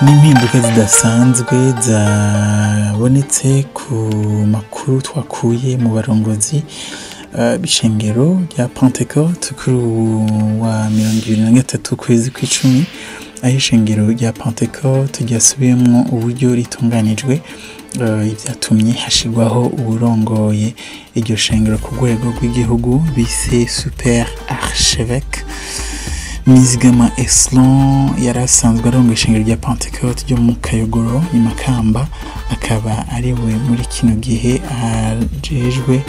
N'impinduka zidasanzwe zabonetse ku makuru twakuye mu barongozi b'ishengero rya Pentecote kuri ubu wa 23 kwezi kw'icumi, aho ishengero rya Pentecote ryasubiyemwo uburyo ritunganijwe, ivyatumye hashirwaho uwurongoye iryo shengero ku rwego rw'igihugu bise Super Archevêque. Nizigama Eslon yari asanzwe arongoye ishengero rya Pentecote ryo mu Kayogoro i Makamba, akaba ariwe muri kino gihe ajejwe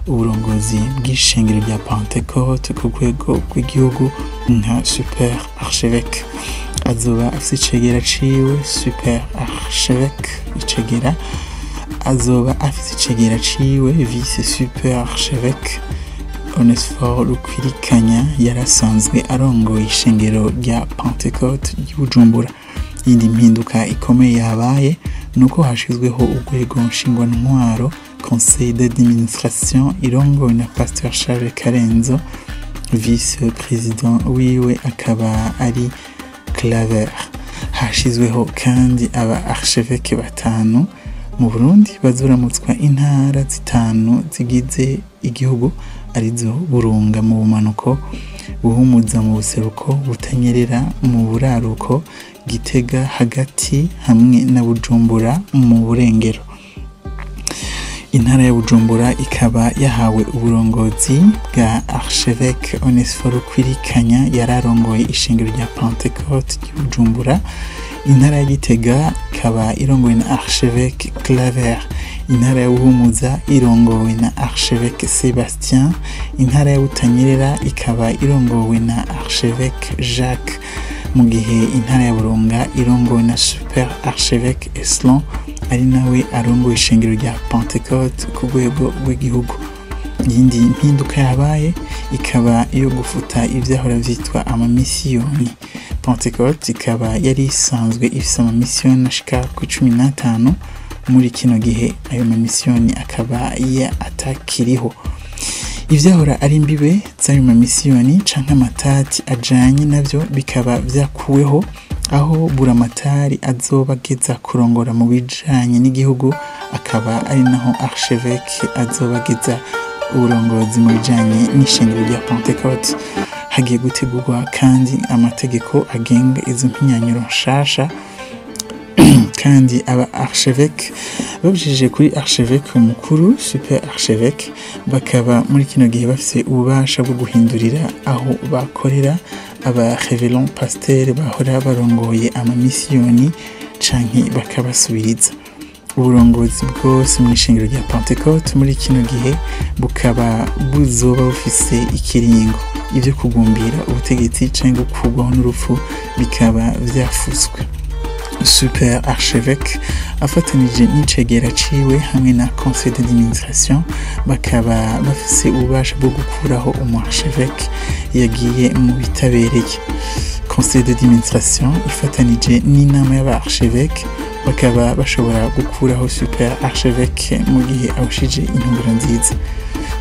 uburongozi bw'ishengero rya Pentecote ku rwego rw'igihugu nka Super Archevêque. Azoba afise icegera ciwe Super Archevêque, icegera azoba afise icegera ciwe Vice Super Archevêque Onesphore Rukwirikanya yari asanzwe arongoye ishengero rya Pentecote ry'i Bujumbura. Iyindi mpinduka ikomeye yabaye nuko hashizweho urwego nshingwantwaro, Conseil d'administration, irongowe na Pasteur Charles Karenzo, vice président wiwe akaba ari Claver. Hashizweho kandi aba archevêque batanu mu Burundi bazoramutswa intara zitanu zigize igihugu, arizo Burunga mu bumanuko, Buhumuza mu buseruko, Butanyerera mu buraruko, Gitega hagati hamwe na Bujumbura mu burengero. Intara ya Bujumbura ikaba yahawe uburongozi bwa Archevêque Onesphore Rukwirikanya yari arongoye ishengero rya Pentecote ry'i Bujumbura. Intara ya Gitega ikaba irongowe na Archevêque Claver, intara ya Buhumuza irongowe na Archevêque Sebastien, intara ya Butanyerera ikaba irongowe na Archevêque Jacques, mu gihe intara ya Burunga irongowe na Super Archevêque Eslon ari nawe arongoye ishengero rya Pentecote ku rwego rw'igihugu. Iyindi mpinduka yabaye ikaba iyo gufuta ivyahora vyitwa amamisiyoni. Pentecote ikaba yari isanzwe ifise amamisiyoni ashika ku 15, muri kino gihe ayo mamisiyoni akaba ya atakiriho. Ivyahora ari imbibe z'ayo mamisiyoni canke amatati ajanye navyo bikaba vyakuweho, aho buramatari azoba ageza kurongora mu bijanye n'igihugu akaba ari naho Archevêque azoba ageza uburongozi mu bijanye n'ishengero rya Pentecote. Hagiye gutegurwa kandi amategeko agenga izo mpinyanyuro nshasha, kandi aba archevêque babishije kuri archevêque mukuru Super Archevêque bakaba muri kino gihe bafise ububasha bwo guhindurira aho bakorera aba révérend pasteur bahora barongoye amamisiyoni canke bakabasubiriza. Uburongozi bwose mu ishengero rya Pentecote muri kino gihe bukaba buzoba bufise ikiringo, ivyo kugumbira ubutegetsi canke gukurwaho n'urupfu bikaba vyafutswe. Super Archevêque afatanije n'icegera ciwe hamwe na Conseil d'administration bakaba bafise ububasha bwo gukuraho umu archevêque yagiye mu bitabereye. Conseil d'administration ifatanije n'inama y'aba archevêque bakaba bashobora gukuraho Super Archevêque mu gihe awushije intumbero nziza.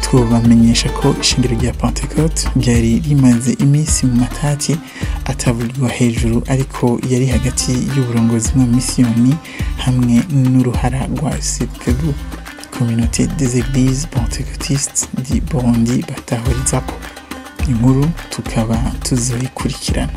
Twobamenyesha ko ishengero rya Pentecote ryari rimaze iminsi mu matati atavugirwa hejuru, ariko yari hagati y'uburongozi bw'amisiyoni hamwe n'uruhara rwa CEPEBU, Communauté des Églises Pentecôtistes du Burundi, batahurizako. Inkuru tukaba tuzoyikurikirana.